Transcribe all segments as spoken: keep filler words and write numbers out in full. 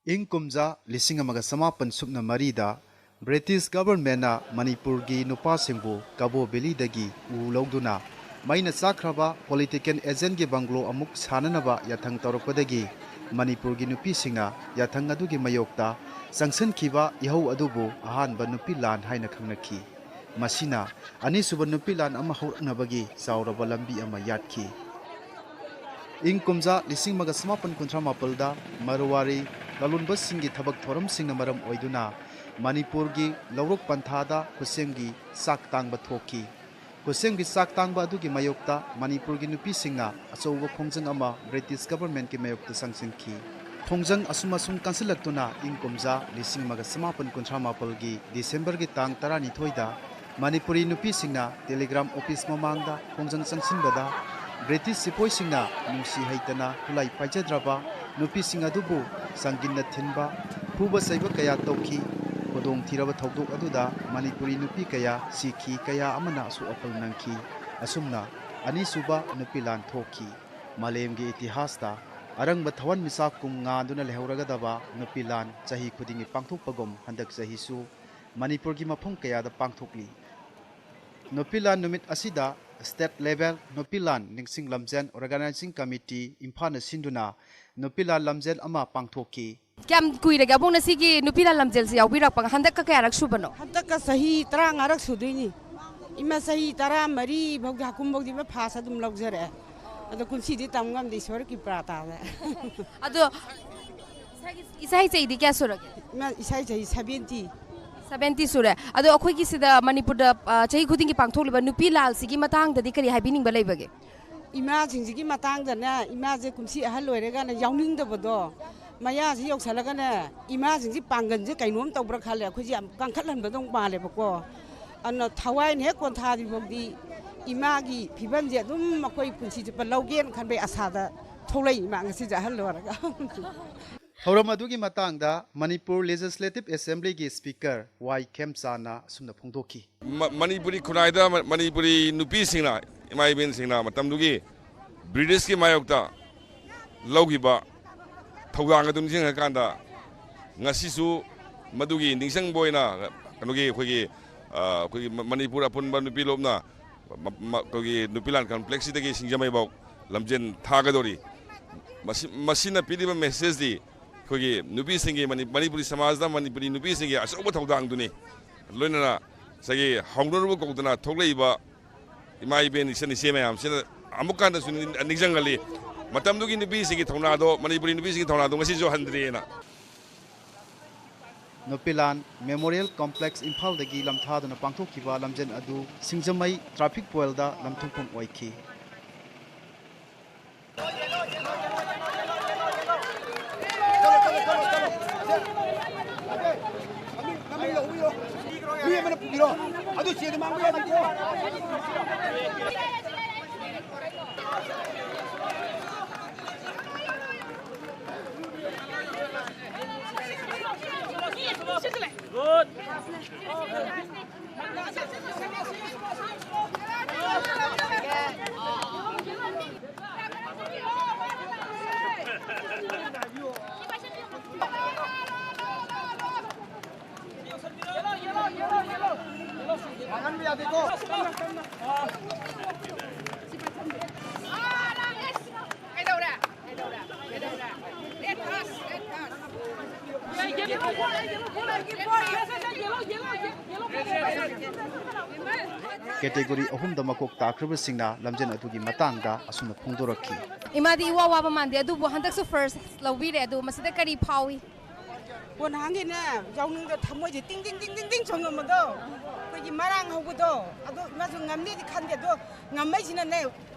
ꯏꯪ ꯀꯨꯝꯖꯥ ꯂꯤꯁꯤꯡ ꯑꯃꯒ ꯆꯃꯥꯄꯟ ꯁꯨꯞꯅ ꯃꯔꯤꯗ British governmentꯅ ꯃꯅꯤꯄꯨꯔꯒꯤ ꯅꯨꯄꯥꯁꯤꯡꯕꯨ ꯀꯕꯣ ꯚꯦꯂꯤꯗꯒꯤ ꯎ ꯂꯧꯗꯨꯅ ꯃꯩꯅ ꯆꯥꯛꯈ꯭ꯔꯕ political agentꯀꯤ bungalow ꯑꯃꯨꯛ ꯁꯥꯅꯅꯕ ꯌꯥꯊꯪ ꯇꯧꯔꯛꯄꯗꯒꯤ ꯃꯅꯤꯄꯨꯔꯒꯤ ꯅꯨꯄꯤꯁꯤꯡꯅ ꯌꯥꯊꯪ ꯑꯗꯨꯒꯤ ꯃꯥꯌꯣꯛꯇ ꯆꯪꯁꯤꯟꯈꯤꯕ ꯏꯍꯧ ꯑꯗꯨꯕꯨ ꯑꯍꯥꯟꯕ ꯅꯨꯄꯤ ꯂꯥꯟ ꯍꯥꯏꯅ ꯈꯪꯅꯈꯤ꯫ ꯃꯁꯤꯅ ꯑꯅꯤꯁꯨꯕ ꯅꯨꯄꯤ ꯂꯥꯟ ꯑꯃ ꯍꯧꯔꯛꯅꯕꯒꯤ ꯆꯥꯎꯔꯕ ꯂꯝꯕꯤ ꯑꯃ ꯌꯥꯠꯈꯤ꯫ ꯏꯪ ꯀꯨꯝꯖꯥ ꯂꯤꯁꯤꯡ ꯑꯃꯒ ꯆꯃꯥꯄꯟ ꯀꯨꯟꯊ꯭ꯔꯥ ꯃꯥꯄꯜꯗ ꯃꯔꯋꯥꯔꯤ ꯂꯂꯣꯟꯕꯁꯤꯡꯒꯤ ꯊꯕꯛ ꯊꯧꯔꯝꯁꯤꯡꯅ ꯃꯔꯝ ꯑꯣꯏꯗꯨꯅ ꯃꯅꯤꯄꯨꯔꯒꯤ ꯂꯧꯔꯣꯛ ꯄꯟꯊꯥꯗ ꯈꯨꯠꯁꯦꯝꯒꯤ ꯆꯥꯛ ꯇꯥꯡꯕ ꯊꯣꯛꯈꯤ꯫ ꯈꯨꯠꯁꯦꯝꯒꯤ ꯆꯥꯛ ꯇꯥꯡꯕ ꯑꯗꯨꯒꯤ ꯃꯥꯌꯣꯛꯇ ꯃꯅꯤꯄꯨꯔꯒꯤ ꯅꯨꯄꯤꯁꯤꯡꯅ ꯑꯆꯧꯕ ꯈꯣꯡꯖꯪ ꯑꯃ British governmentꯀꯤ ꯃꯥꯌꯣꯛꯇ ꯆꯪꯁꯤꯟꯈꯤ꯫ ꯈꯣꯡꯖꯪ ꯑꯁꯨꯝ ꯑꯁꯨꯝ ꯀꯟꯁꯤꯜꯂꯛꯇꯨꯅ ꯏꯪ ꯀꯨꯝꯖꯥ ꯂꯤꯁꯤꯡ ꯑꯃꯒ ꯆꯃꯥꯄꯟ ꯀꯨꯟꯊ꯭ꯔꯥ ꯃꯥꯄꯜꯒꯤ Decemberꯒꯤ ꯇꯥꯡ ꯇꯔꯥꯅꯤꯊꯣꯏꯗ ꯃꯅꯤꯄꯨꯔꯤ ꯅꯨꯄꯤꯁꯤꯡꯅ telegram office ꯃꯃꯥꯡꯗ ꯈꯣꯡꯖꯪ ꯆꯪꯁꯤꯟꯕꯗ British ꯁꯤꯄꯣꯏꯁꯤꯡꯅ ꯅꯨꯡꯁꯤ ꯍꯩꯇꯅ ꯈꯨꯠꯂꯥꯏ ꯄꯥꯏꯖꯗ꯭ꯔꯕ ꯅꯨꯄꯤꯁꯤꯡ ꯑꯗꯨꯕꯨ ꯁꯪꯒꯤꯟꯅ ꯊꯤꯟꯕ, ꯐꯨꯕ ꯆꯩꯕ ꯀꯌꯥ ꯇꯧꯈꯤ꯫ ꯈꯨꯗꯣꯡꯊꯤꯔꯕ ꯊꯧꯗꯣꯛ ꯑꯗꯨꯗ ꯃꯅꯤꯄꯨꯔꯤ ꯅꯨꯄꯤ ꯀꯌꯥ ꯁꯤꯈꯤ, ꯀꯌꯥ ꯑꯃꯅ ꯑꯁꯣꯛ ꯑꯄꯜ ꯅꯪꯈꯤ꯫ ꯑꯁꯨꯝꯅ ꯑꯅꯤꯁꯨꯕ ꯅꯨꯄꯤ ꯂꯥꯟ ꯊꯣꯛꯈꯤ꯫ ꯃꯥꯂꯦꯝꯒꯤ ꯏꯇꯤꯍꯥꯁꯇ ꯑꯔꯪꯕ ꯊꯋꯥꯟꯃꯤꯆꯥꯛ ꯀꯨꯝ ꯉꯥꯟꯗꯨꯅ ꯂꯩꯍꯧꯔꯒꯗꯕ ꯅꯨꯄꯤ ꯂꯥꯟ ꯆꯍꯤ ꯈꯨꯗꯤꯡꯒꯤ ꯄꯥꯡꯊꯣꯛꯄꯒꯨꯝ ꯍꯟꯗꯛ ꯆꯍꯤꯁꯨ ꯃꯅꯤꯄꯨꯔꯒꯤ ꯃꯐꯝ ꯀꯌꯥꯗ ꯄꯥꯡꯊꯣꯛꯂꯤ꯫ ꯅꯨꯄꯤ ꯂꯥꯟ ꯅꯨꯃꯤꯠ ꯑꯁꯤꯗ state level ꯅꯨꯄꯤ ꯂꯥꯟ ꯅꯤꯡꯁꯤꯡ ꯂꯝꯖꯦꯜ organizing committee ꯏꯝꯐꯥꯜꯅ ꯁꯤꯟꯗꯨꯅ ꯅꯨꯄꯤ ꯂꯥꯟ ꯂꯝꯖꯦꯜ ꯑꯃ ꯄꯥꯡꯊꯣꯛꯈꯤ꯫ ꯀꯌꯥꯝ ꯀꯨꯏꯔꯒꯦ ꯑꯕꯣꯛꯅ ꯁꯤꯒꯤ ꯅꯨꯄꯤ ꯂꯥꯟ ꯂꯝꯖꯦꯜꯁꯦ ꯌꯥꯎꯕꯤꯔꯛꯄ? ꯍꯟꯗꯛꯀ ꯀꯌꯥꯔꯛ ꯁꯨꯕꯅꯣ? ꯍꯟꯗꯛꯀ ꯆꯍꯤ ꯇꯔꯥꯃꯉꯥꯔꯛ ꯁꯨꯗꯣꯏꯅꯤ꯫ ꯏꯃꯥ, ꯆꯍꯤ ꯇꯔꯥꯃꯔꯤ ꯐꯥꯎꯒꯤ ꯍꯥꯀꯨꯝ ꯐꯥꯎꯗꯤ ꯏꯃꯥ first ꯑꯗꯨꯝ ꯂꯧꯖꯔꯛꯑꯦ꯫ ꯑꯗꯣ ꯀꯨꯝꯁꯤꯗꯤ ꯇꯝ ꯉꯝꯗꯦ, ꯏꯁꯣꯔꯒꯤ ꯄ꯭ꯔꯥ ꯇꯥꯔꯦ꯫ ꯑꯗꯣ ꯏꯁꯥꯒꯤ, ꯏꯁꯥꯒꯤ ꯆꯍꯤꯗꯤ ꯀꯌꯥ ꯁꯨꯔꯒꯦ? ꯏꯃꯥ, ꯏꯁꯥꯒꯤ ꯆꯍꯤ seventy꯫ Seventy ꯁꯨꯔꯦ꯫ ꯑꯗꯣ ꯑꯩꯈꯣꯏꯒꯤ ꯁꯤꯗ ꯃꯅꯤꯄꯨꯔꯗ, ꯑ, ꯆꯍꯤ ꯈꯨꯗꯤꯡꯒꯤ ꯄꯥꯡꯊꯣꯛꯂꯤꯕ ꯅꯨꯄꯤ ꯂꯥꯜꯁꯤꯒꯤ ꯃꯇꯥꯡꯗꯗꯤ ꯀꯔꯤ ꯍꯥꯏꯕꯤꯅꯤꯡꯕ ꯂꯩꯕꯒꯦ? ꯏꯃꯥꯁꯤꯡꯁꯤꯒꯤ ꯃꯇꯥꯡꯗꯅꯦ, ꯏꯃꯥꯁꯦ ꯀꯨꯝꯁꯤ ꯑꯍꯜ ꯑꯣꯏꯔꯒꯅ ꯌꯥꯎꯅꯤꯡꯗꯕꯗꯣ, ꯃꯌꯥꯁꯤ ꯌꯧꯁꯜꯂꯒꯅꯦ, ꯏꯃꯥꯁꯤꯡꯁꯤ ꯄꯥꯡꯒꯜꯁꯦ ꯀꯩꯅꯣꯝ ꯇꯧꯕ꯭ꯔꯥ ꯈꯜꯂꯦ꯫ ꯑꯩꯈꯣꯏꯁꯦ ꯌꯥꯝ ꯀꯟꯈꯠꯍꯟꯕꯗꯧ ꯃꯥꯜꯂꯦꯕꯀꯣ꯫ ꯑꯗꯨꯅ ꯊꯋꯥꯏꯅ ꯍꯦꯛ ꯀꯣꯟꯊꯥꯗ꯭ꯔꯤ ꯐꯥꯎꯗꯤ ꯏꯃꯥꯒꯤ ꯐꯤꯕꯝꯁꯦ ꯑꯗꯨꯝ ꯑꯩꯈꯣꯏ ꯄꯨꯟꯁꯤ ꯆꯨꯞꯄ ꯂꯧꯒꯦꯅ ꯈꯟꯕꯒꯤ ꯑꯁꯥꯗ ꯊꯣꯛꯂꯛꯏ ꯏꯃꯥ ꯉꯁꯤꯁꯦ ꯑꯍꯜ ꯑꯣꯏꯔꯒ꯫ ꯊꯧꯔꯝ ꯑꯗꯨꯒꯤ ꯃꯇꯥꯡꯗ ꯃꯅꯤꯄꯨꯔ Legislative Assemblyꯒꯤ Speaker ꯋꯥꯏ ꯈꯦꯝꯆꯥꯅ ꯑꯁꯨꯝꯅ ꯐꯣꯡꯗꯣꯛꯈꯤ꯫ ꯃ-, ꯃꯅꯤꯄꯨꯔꯤ ꯈꯨꯟꯅꯥꯏꯗ ꯃ-, ꯃꯅꯤꯄꯨꯔꯤ ꯅꯨꯄꯤꯁꯤꯡꯅ, ꯏꯃꯥ ꯏꯕꯦꯟꯁꯤꯡꯅ ꯃꯇꯝꯗꯨꯒꯤ Britishꯀꯤ ꯃꯥꯌꯣꯛꯇ ꯂꯧꯈꯤꯕ ꯊꯧꯗꯥꯡ ꯑꯗꯨ ꯅꯤꯡꯁꯤꯡꯉꯀꯥꯟꯗ ꯉꯁꯤꯁꯨ ꯃꯗꯨꯒꯤ ꯅꯤꯡꯁꯤꯡꯕ ꯑꯣꯏꯅ ꯀꯩꯅꯣꯒꯤ ꯑꯩꯈꯣꯏꯒꯤ, ꯑ, ꯑꯩꯈꯣꯏꯒꯤ ꯃ-, ꯃꯅꯤꯄꯨꯔ ꯑꯄꯨꯟꯕ ꯅꯨꯄꯤ ꯂꯣꯞꯅ ꯃ-, ꯃ-, ꯑꯩꯈꯣꯏꯒꯤ ꯅꯨꯄꯤꯂꯥꯟ ꯀꯝꯄ꯭ꯂꯦꯛꯁꯁꯤꯗꯒꯤ ꯁꯤꯡꯖꯃꯩꯐꯥꯎ ꯂꯝꯖꯦꯟ ꯊꯥꯒꯗꯧꯔꯤ꯫ ꯃꯁꯤ, ꯃꯁꯤꯅ ꯄꯤꯔꯤꯕ ꯃꯦꯁꯦꯖꯇꯤ ꯑꯩꯈꯣꯏꯒꯤ ꯅꯨꯄꯤꯁꯤꯡꯒꯤ, ꯃꯅꯤ-, ꯃꯅꯤꯄꯨꯔꯤ ꯁꯃꯥꯖꯗ ꯃꯅꯤꯄꯨꯔꯤ ꯅꯨꯄꯤꯁꯤꯡꯒꯤ ꯑꯆꯧꯕ ꯊꯧꯗꯥꯡꯗꯨꯅꯤ꯫ ꯂꯣꯏꯅꯅ ꯉꯁꯥꯏꯒꯤ ꯍꯧꯅꯔꯨꯕ ꯀꯧꯗꯅ ꯊꯣꯛꯂꯛꯏꯕ ꯏꯃꯥ ꯏꯕꯦꯟ, ꯏꯆꯟ ꯏꯆꯦ ꯃꯌꯥꯝꯁꯤꯅ ꯑꯃꯨꯛ ꯍꯟꯅꯁꯨ ꯅꯤꯡ-, ꯅꯤꯡꯁꯤꯡꯍꯜꯂꯤ꯫ ꯃꯇꯝꯗꯨꯒꯤ ꯅꯨꯄꯤꯁꯤꯡꯒꯤ ꯊꯧꯅꯥꯗꯣ, ꯃꯅꯤꯄꯨꯔꯤ ꯅꯨꯄꯤꯁꯤꯡꯒꯤ ꯊꯧꯅꯥꯗꯣ ꯉꯁꯤꯁꯨ ꯍꯟꯗ꯭ꯔꯤꯑꯅ꯫ ꯅꯨꯄꯤꯂꯥꯟ ꯃꯦꯃꯣꯔꯤꯌꯦꯜ ꯀꯣꯝꯄ꯭ꯂꯦꯛꯁ ꯏꯝꯐꯥꯜꯗꯒꯤ ꯂꯝꯊꯥꯗꯨꯅ ꯄꯥꯡꯊꯣꯛꯈꯤꯕ ꯂꯝꯖꯦꯜ ꯑꯗꯨ ꯁꯤꯡꯖꯃꯩ ꯇ꯭ꯔꯥꯐꯤꯛ ꯄꯣꯏꯜꯗ ꯂꯝꯊꯨꯡꯐꯝ ꯑꯣꯏꯈꯤ꯫ ꯃꯤ ꯑꯃꯅ ꯄꯨꯕꯤꯔꯣ꯫ ꯑꯗꯨ ꯆꯦꯗꯣ ꯃꯥꯡꯕ ꯌꯥꯗꯦꯀꯣ꯫ ꯀꯩꯗꯧꯔꯦ? ꯀꯩꯗꯧꯔꯦ? ꯀꯩꯗꯧꯔꯦ? Red pass, red pass. Category ꯑꯍꯨꯝꯗ ꯃꯀꯣꯛ ꯇꯥꯈ꯭ꯔꯕꯁꯤꯡꯅ ꯂꯝꯖꯦꯜ ꯑꯗꯨꯒꯤ ꯃꯇꯥꯡꯗ ꯑꯁꯨꯝꯅ ꯐꯣꯡꯗꯣꯔꯛꯈꯤ꯫ ꯏꯃꯥꯗꯤ ꯏꯋꯥ ꯋꯥꯕ ꯃꯥꯟꯗꯦ, ꯑꯗꯨꯕꯨ ꯍꯟꯗꯛꯁꯨ first ꯂꯧꯕꯤꯔꯦ, ꯑꯗꯨ ꯃꯁꯤꯗ ꯀꯔꯤ ꯐꯥꯎꯏ? ꯀꯣꯟ ꯅꯍꯥꯟꯒꯤꯅꯦ, ꯌꯥꯎꯅꯤꯡꯗ ꯊꯃꯣꯏꯁꯦ ꯇꯤꯡ ꯇꯤꯡ ꯇꯤꯡ ꯇꯤꯡ ꯇꯤꯡ ꯆꯣꯡꯉꯝꯕꯗꯣ, ꯑꯩꯈꯣꯏꯒꯤ ꯃꯔꯥꯡ ꯍꯧꯕꯗꯣ, ꯑꯗꯣ ꯏꯃꯥꯁꯨ ꯉꯝꯅꯤꯗꯤ ꯈꯟꯗꯦ, ꯑꯗꯣ ꯉꯝꯃꯩꯁꯤꯅꯅꯦ,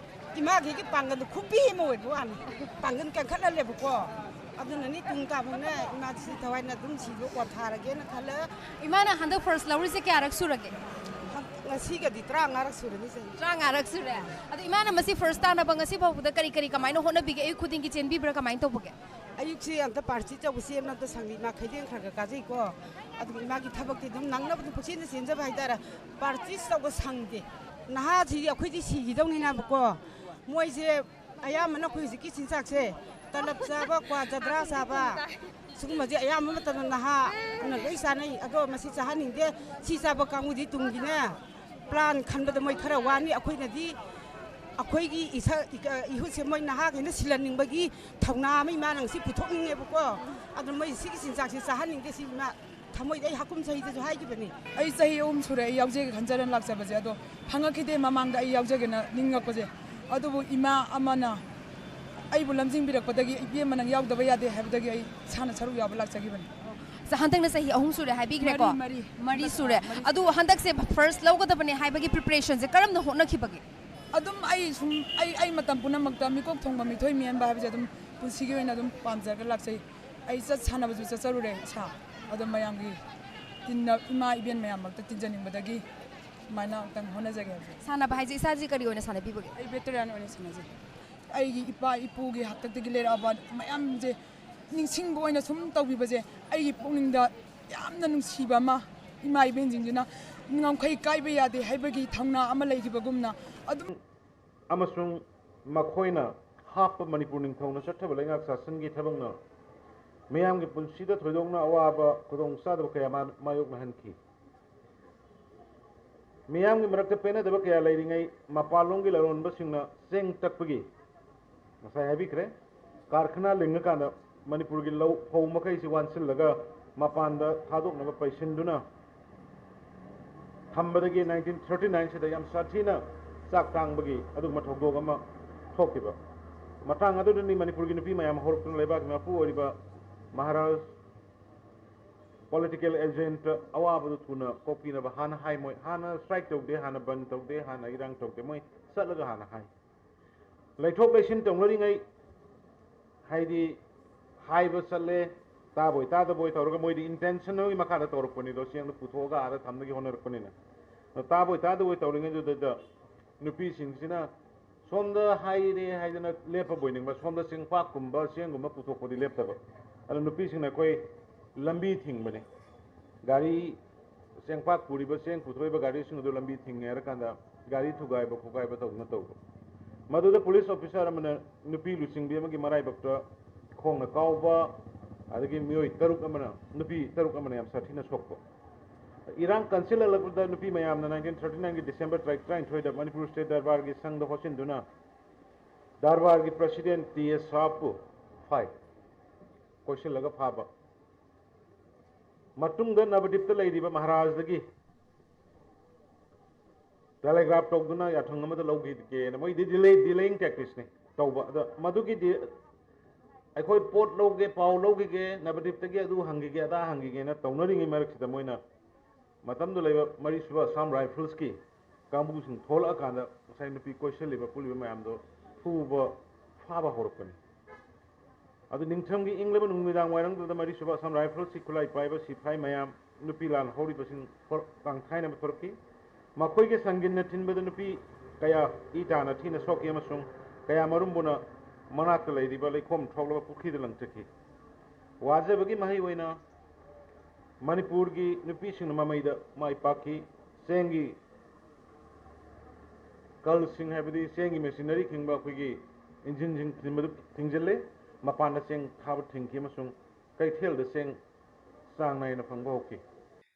ꯏꯃꯥꯈꯩꯒꯤ ꯄꯥꯡꯒꯜꯗꯣ ꯈꯨꯕꯤ ꯑꯃ ꯑꯣꯏꯕ ꯋꯥꯅꯤ, ꯄꯥꯡꯒꯜ ꯀꯟꯈꯠꯍꯜꯂꯦꯕꯀꯣ꯫ ꯑꯗꯨꯅꯅꯤ ꯇꯨꯡ ꯇꯥꯕꯅ ꯏꯃꯥꯁꯤ ꯊꯋꯥꯏꯅ ꯑꯗꯨꯝ ꯁꯤꯕ ꯀꯣꯟꯊꯥꯔꯒꯦꯅ ꯈꯜꯂꯦ꯫ ꯏꯃꯥꯅ ꯍꯟꯗꯛ first ꯂꯧꯔꯤꯁꯦ ꯀꯌꯥꯔꯛ ꯁꯨꯔꯒꯦ? ꯉꯁꯤꯒꯗꯤ ꯇꯔꯥꯃꯉꯥꯔꯛ ꯁꯨꯔꯅꯤ ꯆꯍꯤ꯫ ꯇꯔꯥꯃꯉꯥꯔꯛ ꯁꯨꯔꯦ꯫ ꯑꯗꯣ ꯏꯃꯥꯅ ꯃꯁꯤ first ꯇꯥꯅꯕ ꯉꯁꯤ ꯐꯥꯎꯕꯗ ꯀꯔꯤ ꯀꯔꯤ ꯀꯃꯥꯏꯅ ꯍꯣꯠꯅꯕꯤꯒꯦ? ꯑꯌꯨꯛ ꯈꯨꯗꯤꯡꯒꯤ ꯆꯦꯟꯕꯤꯕ꯭ꯔꯥ? ꯀꯃꯥꯏꯅ ꯇꯧꯕꯒꯦ? ꯑꯌꯨꯛꯁꯦ ꯑꯝꯇ practice ꯇꯧꯕ ꯆꯦꯟꯕ ꯑꯝꯇ ꯁꯪꯗꯦ꯫ ꯏꯃꯥ ꯈꯩꯗꯦꯡ ꯈꯔ ꯈꯔ ꯀꯥꯖꯩꯀꯣ꯫ ꯑꯗꯨꯒ ꯏꯃꯥꯒꯤ ꯊꯕꯛꯇꯤ ꯑꯗꯨꯝ ꯅꯪꯅꯕ ꯑꯗꯨꯝ ꯄꯨꯛꯆꯦꯟꯗ ꯆꯦꯟꯖꯕ ꯍꯥꯏꯇꯥꯔꯦ꯫ Practice ꯇꯧꯕ ꯁꯪꯗꯦ꯫ ꯅꯍꯥꯁꯤꯗꯤ ꯑꯩꯈꯣꯏꯗꯤ ꯁꯤꯈꯤꯗꯧꯅꯤꯅꯕꯀꯣ꯫ ꯃꯣꯏꯁꯦ ꯑꯌꯥꯝꯕꯅ ꯑꯩꯈꯣꯏ ꯍꯧꯖꯤꯛꯀꯤ ꯆꯤꯟꯖꯥꯛꯁꯦ ꯇꯂꯞ ꯆꯥꯕ, ꯀ꯭ꯋꯥ ꯆꯗ꯭ꯔꯥ ꯆꯥꯕ, ꯁꯤꯒꯨꯝꯕꯁꯦ ꯑꯌꯥꯝꯕ ꯃꯇꯝꯗ ꯅꯍꯥꯅ ꯂꯣꯏ ꯆꯥꯅꯩ꯫ ꯑꯗꯣ ꯃꯁꯤ ꯆꯥꯍꯟꯅꯤꯡꯗꯦ꯫ ꯁꯤ ꯆꯥꯕ ꯀꯥꯡꯕꯨꯗꯤ ꯇꯨꯡꯒꯤꯅꯦ, ꯄ꯭ꯂꯥꯟ ꯈꯟꯕꯗ ꯃꯣꯏ ꯈꯔ ꯋꯥꯅꯤ꯫ ꯑꯩꯈꯣꯏꯅꯗꯤ ꯑꯩꯈꯣꯏꯒꯤ ꯏꯁ-, ꯏꯍꯨꯠꯁꯦ ꯃꯣꯏ ꯅꯍꯥꯈꯩꯅ ꯁꯤꯜꯍꯟꯅꯤꯡꯕꯒꯤ ꯊꯧꯅꯥ ꯑꯃ ꯏꯃꯥꯅ ꯉꯁꯤ ꯄꯨꯊꯣꯛꯅꯤꯡꯉꯦꯕꯀꯣ꯫ ꯑꯗꯣ ꯃꯣꯏ ꯁꯤꯒꯤ ꯆꯤꯟꯖꯥꯛꯁꯦ ꯆꯥꯍꯟꯅꯤꯡꯗꯦ꯫ ꯁꯤ ꯏꯃꯥ ꯊꯃꯣꯏꯗ ꯑꯩ ꯍꯥꯀꯨꯝ ꯆꯍꯤꯗꯁꯨ ꯍꯥꯏꯈꯤꯕꯅꯤ꯫ ꯑꯩ ꯆꯍꯤ ꯑꯍꯨꯝ ꯁꯨꯔꯦ ꯑꯩ ꯌꯥꯎꯖꯒꯦ ꯈꯟꯖꯔꯅ ꯂꯥꯛꯆꯕꯁꯦ, ꯑꯗꯣ ꯐꯪꯉꯛꯈꯤꯗꯦ꯫ ꯃꯃꯥꯡꯗ ꯑꯩ ꯌꯥꯎꯖꯒꯦꯅ ꯅꯤꯡꯉꯛꯄꯁꯦ, ꯑꯗꯨꯕꯨ ꯏꯃꯥ ꯑꯃꯅ ꯑꯩꯕꯨ ꯂꯝꯖꯤꯡꯕꯤꯔꯛꯄꯗꯒꯤ, "ꯏꯕꯦꯝꯃ, ꯅꯪ ꯌꯥꯎꯗꯕ ꯌꯥꯗꯦ" ꯍꯥꯏꯕꯗꯒꯤ ꯑꯩ ꯏꯁꯥꯅ ꯁꯔꯨꯛ ꯌꯥꯎꯕ ꯂꯥꯛꯆꯈꯤꯕꯅꯤ꯫ ꯁ-, ꯍꯟꯗꯛꯅ ꯆꯍꯤ ꯑꯍꯨꯝ ꯁꯨꯔꯦ ꯍꯥꯏꯕꯤꯈ꯭ꯔꯦꯀꯣ? ꯃꯔꯤ, ꯃꯔꯤ꯫ ꯃꯔꯤ ꯁꯨꯔꯦ꯫ ꯃꯔꯤ꯫ ꯑꯗꯨ ꯍꯟꯗꯛꯁꯦ ꯐꯥꯔꯁ ꯂꯧꯒꯗꯕꯅꯦ ꯍꯥꯏꯕꯒꯤ ꯄ꯭ꯔꯤꯄꯦꯔꯦꯁꯟꯁꯦ ꯀꯔꯝꯅ ꯍꯣꯠꯅꯈꯤꯕꯒꯦ? ꯑꯗꯨꯝ ꯑꯩ ꯁꯨꯝ, ꯑꯩ, ꯑꯩ ꯃꯇꯝ ꯄꯨꯝꯅꯃꯛꯇ ꯃꯤꯀꯣꯛ ꯊꯣꯡꯕ ꯃꯤꯊꯣꯏ ꯃꯤꯍꯦꯟꯕ ꯍꯥꯏꯕꯁꯦ ꯑꯗꯨꯝ ꯄꯨꯟꯁꯤꯒꯤ ꯑꯣꯏꯅ ꯑꯗꯨꯝ ꯄꯥꯝꯖꯔꯒ ꯂꯥꯛꯆꯩ꯫ ꯑꯩ ꯆꯠ ꯁꯥꯟꯅꯕꯁꯨ ꯆꯠꯆꯔꯨꯔꯦ ꯏꯁꯥ꯫ ꯑꯗꯣ ꯃꯌꯥꯝꯒꯤ ꯇꯤꯟꯅ-, ꯏꯃꯥ ꯏꯕꯦꯟ ꯃꯌꯥꯝ ꯃꯔꯛꯇ ꯇꯤꯟꯖꯅꯤꯡꯕꯗꯒꯤ ꯑꯗꯨꯃꯥꯏꯅ ꯑꯃꯨꯛꯇꯪ ꯍꯣꯠꯅꯖꯒꯦ ꯍꯥꯏꯕꯁꯦ꯫ ꯁꯥꯟꯅꯕ ꯍꯥꯏꯁꯦ ꯏꯁꯥꯁꯦ ꯀꯔꯤ ꯑꯣꯏꯅ ꯁꯥꯟꯅꯕꯤꯕꯒꯦ? ꯑꯩ ꯕꯦꯇꯔꯤꯌꯥꯟ ꯑꯣꯏꯅ ꯁꯥꯟꯅꯖꯩ꯫ ꯑꯩꯒꯤ ꯏꯄꯥ ꯏꯄꯨꯒꯤ ꯍꯥꯛꯇꯛꯇꯒꯤ ꯂꯩꯔꯛꯑꯕ ꯃꯌꯥꯝꯁꯦ ꯅꯤꯡꯁꯤꯡꯕ ꯑꯣꯏꯅ ꯁꯨꯝ ꯇꯧꯕꯤꯕꯁꯦ ꯑꯩꯒꯤ ꯄꯨꯛꯅꯤꯡꯗ ꯌꯥꯝꯅ ꯅꯨꯡꯁꯤꯕ ꯑꯃ, ꯏꯃꯥ ꯏꯕꯦꯟꯁꯤꯡꯁꯤꯅ ꯉꯝꯈꯩ ꯀꯥꯏꯕ ꯌꯥꯗꯦ ꯍꯥꯏꯕꯒꯤ ꯊꯧꯅꯥ ꯑꯃ ꯂꯩꯈꯤꯕꯒꯨꯝꯅ ꯑꯗꯨꯝ ꯑꯃꯁꯨꯡ ꯃꯈꯣꯏꯅ ꯍꯥꯞꯄ ꯃꯅꯤꯄꯨꯔ ꯅꯤꯡꯊꯧꯅ ꯆꯠꯊꯕ ꯂꯩꯉꯥꯛ ꯁꯥꯁꯟꯒꯤ ꯊꯕꯛꯅ ꯃꯤꯌꯥꯝꯒꯤ ꯄꯨꯟꯁꯤꯗ ꯊꯣꯏꯗꯣꯛꯅ ꯑꯋꯥꯕ ꯈꯨꯗꯣꯡꯆꯥꯗꯕ ꯀꯌꯥ ꯃꯥ-, ꯃꯥꯌꯣꯛꯅꯍꯟꯈꯤ꯫ ꯃꯤꯌꯥꯝꯒꯤ ꯃꯔꯛꯇ ꯄꯦꯟꯅꯗꯕ ꯀꯌꯥ ꯂꯩꯔꯤꯉꯩ ꯃꯄꯥꯟꯂꯣꯝꯒꯤ ꯂꯂꯣꯟꯕꯁꯤꯡꯅ ꯆꯦꯡ ꯇꯛꯄꯒꯤ, ꯉꯁꯥꯏ ꯍꯥꯏꯕꯤꯈ꯭ꯔꯦ, ꯀꯥꯔꯈꯅꯥ ꯂꯤꯡꯉꯀꯥꯟꯗ ꯃꯅꯤꯄꯨꯔꯒꯤ ꯂꯧ ꯐꯧ ꯃꯈꯩꯁꯤ ꯋꯥꯟꯁꯤꯜꯂꯒ ꯃꯄꯥꯟꯗ ꯊꯥꯗꯣꯛꯅꯕ ꯄꯩꯁꯤꯟꯗꯨꯅ ꯊꯝꯕꯗꯒꯤ nineteen thirty nine ꯁꯤꯗ ꯌꯥꯝ ꯁꯥꯊꯤꯅ ꯆꯥꯛ ꯇꯥꯡꯕꯒꯤ ꯑꯗꯨꯒꯨꯝꯕ ꯊꯧꯗꯣꯛ ꯑꯃ ꯊꯣꯛꯈꯤꯕ꯫ ꯃꯇꯥꯡ ꯑꯗꯨꯗꯅꯤ ꯃꯅꯤꯄꯨꯔꯒꯤ ꯅꯨꯄꯤ ꯃꯌꯥꯝ ꯍꯧꯔꯛꯇꯨꯅ ꯂꯩꯕꯥꯛꯀꯤ ꯃꯄꯨ ꯑꯣꯏꯔꯤꯕ ꯃꯍꯥꯔꯥꯖ ꯄꯣꯂꯤꯇꯤꯀꯦꯜ ꯑꯦꯖꯦꯟꯠꯇ ꯑꯋꯥꯕꯗꯨ ꯊꯨꯅ ꯀꯣꯛꯄꯤꯅꯕ ꯍꯥꯟꯅ ꯍꯥꯏ꯫ ꯃꯣꯏ ꯍꯥꯟꯅ ꯁ꯭ꯇ꯭ꯔꯥꯏꯛ ꯇꯧꯗꯦ, ꯍꯥꯟꯅ ꯕꯟ ꯇꯧꯗꯦ, ꯍꯥꯟꯅ ꯏꯔꯥꯡ ꯇꯧꯗꯦ, ꯃꯣꯏ ꯆꯠꯂꯒ ꯍꯥꯟꯅ ꯍꯥꯏ꯫ ꯂꯩꯊꯣꯛ ꯂꯩꯁꯤꯟ ꯇꯧꯅꯔꯤꯉꯩ, ꯍꯥꯏꯗꯤ ꯍꯥꯏꯕ ꯆꯠꯂꯦ, ꯇꯥꯕꯣꯏ ꯇꯥꯗꯕꯣꯏ ꯇꯧꯔꯒ ꯃꯣꯏꯗꯤ ꯏꯟꯇꯦꯟꯁꯟꯅꯦꯜꯒꯤ ꯃꯈꯥꯗ ꯇꯧꯔꯛꯄꯅꯤꯗꯣ, ꯆꯦꯡꯗꯣ ꯄꯨꯊꯣꯛꯑꯒ ꯑꯥꯗ ꯊꯝꯅꯕꯒꯤ ꯍꯣꯠꯅꯔꯛꯄꯅꯤꯅ꯫ ꯑꯗꯣ ꯇꯥꯕꯣꯏ ꯇꯥꯗꯕꯣꯏ ꯇꯧꯔꯤꯉꯩꯗꯨꯗ ꯅꯨꯄꯤꯁꯤꯡꯁꯤꯅ ꯁꯣꯝꯗ ꯍꯥꯏꯔꯦ ꯍꯥꯏꯗꯅ ꯂꯦꯞꯄꯕꯣꯏ ꯅꯤꯡꯕ, ꯁꯣꯝꯗ ꯆꯦꯡꯄꯥꯛꯀꯨꯝꯕ ꯆꯦꯡꯒꯨꯝꯕ ꯄꯨꯊꯣꯛꯄꯗꯤ ꯂꯦꯞꯇꯕ꯫ ꯑꯗꯣ ꯅꯨꯄꯤꯁꯤꯡꯅ ꯑꯩꯈꯣꯏ ꯂꯝꯕꯤ ꯊꯤꯡꯕꯅꯤ꯫ ꯒꯥꯔꯤ, ꯆꯦꯡꯄꯥꯛ ꯄꯨꯔꯤꯕ, ꯆꯦꯡ ꯄꯨꯊꯣꯛꯏꯕ ꯒꯥꯔꯤꯁꯤꯡ ꯑꯗꯨ ꯂꯝꯕꯤ ꯊꯤꯡꯉꯦ ꯍꯥꯏꯔꯀꯥꯟꯗ ꯒꯥꯔꯤ ꯊꯨꯒꯥꯏꯕ ꯈꯣꯠꯀꯥꯏꯕ ꯇꯧꯗꯨꯅ ꯇꯧꯕ꯫ ꯃꯗꯨꯗ ꯄꯨꯂꯤꯁ ꯑꯣꯐꯤꯁꯥꯔ ꯑꯃꯅ ꯅꯨꯄꯤ ꯂꯨꯆꯤꯡꯕꯤ ꯑꯃꯒꯤ ꯃꯔꯥꯏꯕꯛꯇ ꯈꯣꯡꯅ ꯀꯥꯎꯕ, ꯑꯗꯒꯤ ꯃꯤꯑꯣꯏ ꯇꯔꯨꯛ ꯑꯃꯅ, ꯅꯨꯄꯤ ꯇꯔꯨꯛ ꯑꯃꯅ ꯌꯥꯝ ꯁꯥꯊꯤꯅ ꯁꯣꯛꯄ꯫ ꯏꯔꯥꯡ ꯀꯟꯁꯤꯜꯂꯛꯂꯛꯄꯗ ꯅꯨꯄꯤ ꯃꯌꯥꯝꯅ nineteen thirty nineꯒꯤ December ꯇꯔꯥꯅꯤꯊꯣꯏꯗ Manipur State ꯗꯔꯕꯥꯔꯒꯤ ꯁꯪꯗ ꯍꯣꯠꯆꯤꯟꯗꯨꯅ ꯗꯔꯕꯥꯔꯒꯤ President T S ꯁꯥꯍꯕꯄꯨ ꯐꯥꯏ, ꯀꯣꯏꯁꯤꯜꯂꯒ ꯐꯥꯕ꯫ ꯃꯇꯨꯡꯗ ꯅꯕꯗꯤꯞꯇ ꯂꯩꯔꯤꯕ ꯃꯍꯥꯔꯥꯖꯗꯒꯤ telegraph ꯇꯧꯗꯨꯅ ꯌꯥꯊꯪ ꯑꯃꯗ ꯂꯧꯈꯤꯒꯦꯅ, ꯃꯣꯏꯗꯤ delay, delaying tacticsꯅꯤ ꯇꯧꯕ꯫ ꯑꯗ ꯃꯗꯨꯒꯤꯗꯤ ꯑꯩꯈꯣꯏ ꯄꯣꯠ ꯂꯧꯒꯦ, ꯄꯥꯎ ꯂꯧꯈꯤꯒꯦ, ꯅꯕꯗꯤꯞꯇꯒꯤ ꯑꯗꯨ ꯍꯪꯈꯤꯒꯦ, ꯑꯗꯥ ꯍꯪꯈꯤꯒꯦꯅ ꯇꯧꯅꯔꯤꯉꯩ ꯃꯔꯛꯁꯤꯗ ꯃꯣꯏꯅ ꯃꯇꯝꯗꯨ ꯂꯩꯕ ꯃꯔꯤꯁꯨꯕ Assam Riflesꯀꯤ ꯀꯥꯡꯕꯨꯁꯤꯡ ꯊꯣꯛꯂꯛꯑꯀꯥꯟꯗ ꯉꯁꯥꯏ ꯅꯨꯄꯤ ꯀꯣꯏꯁꯤꯜꯂꯤꯕ, ꯄꯨꯜꯂꯤꯕ ꯃꯌꯥꯝꯗꯣ ꯐꯨꯕ, ꯐꯥꯕ ꯍꯧꯔꯛꯄꯅꯤ꯫ ꯑꯗꯨ ꯅꯤꯡꯊꯝꯒꯤ ꯏꯪꯂꯕ ꯅꯨꯃꯤꯗꯥꯡ ꯋꯥꯏꯔꯝꯗꯨꯗ ꯃꯔꯤꯁꯨꯕ Assam Riflesꯀꯤ ꯈꯨꯠꯂꯥꯏ ꯄꯥꯏꯕ ꯁꯤꯐꯥꯏ ꯃꯌꯥꯝ, ꯅꯨꯄꯤ ꯂꯥꯟ ꯍꯧꯔꯤꯕꯁꯤꯡ ꯍꯣꯔ-, ꯇꯥꯡꯊꯥꯏꯅꯕ ꯊꯣꯔꯛꯈꯤ꯫ ꯃꯈꯣꯏꯒꯤ ꯁꯪꯒꯤꯟꯅ ꯊꯤꯟꯕꯗ ꯅꯨꯄꯤ ꯀꯌꯥ ꯏ ꯇꯥꯅ ꯊꯤꯅ ꯁꯣꯛꯈꯤ ꯑꯃꯁꯨꯡ ꯀꯌꯥ ꯃꯔꯨꯝꯕꯨꯅ ꯃꯅꯥꯛꯇ ꯂꯩꯔꯤꯕ ꯂꯩꯈꯣꯝ ꯊꯣꯛꯂꯕ ꯄꯨꯈ꯭ꯔꯤꯗ ꯂꯪꯊꯈꯤ꯫ ꯋꯥꯖꯕꯒꯤ ꯃꯍꯩ ꯑꯣꯏꯅ ꯃꯅꯤꯄꯨꯔꯒꯤ ꯅꯨꯄꯤꯁꯤꯡꯅ ꯃꯃꯩꯗ ꯃꯥꯏ ꯄꯥꯛꯈꯤ꯫ ꯆꯦꯡꯒꯤ ꯀꯜꯁꯤꯡ, ꯍꯥꯏꯕꯗꯤ ꯆꯦꯡꯒꯤ machinery ꯈꯤꯡꯕ ꯑꯩꯈꯣꯏꯒꯤ ꯏꯟꯖꯤꯟꯁꯤꯡ ꯊꯤꯟꯕꯗꯨ ꯊꯤꯡꯖꯤꯜꯂꯦ꯫ ꯃꯄꯥꯟꯗ ꯆꯦꯡ ꯊꯥꯕ ꯊꯤꯡꯈꯤ ꯑꯃꯁꯨꯡ ꯀꯩꯊꯦꯜꯗ ꯆꯦꯡ ꯆꯥꯡ ꯅꯥꯏꯅ ꯐꯪꯕ ꯍꯧꯈꯤ꯫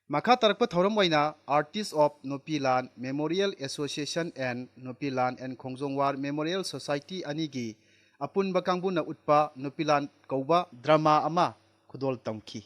ꯃꯈꯥ ꯇꯥꯔꯛꯄ ꯊꯧꯔꯝ ꯑꯣꯏꯅ Artist of Nupilan Memorial Association and Nupilan and Khongjong War Memorial Society ꯑꯅꯤꯒꯤ ꯑꯄꯨꯟꯕ ꯀꯥꯡꯕꯨꯅ ꯎꯠꯄ ꯅꯨꯄꯤꯂꯥꯟ ꯀꯧꯕ drama ꯑꯃ ꯈꯨꯗꯣꯜ ꯇꯝꯈꯤ꯫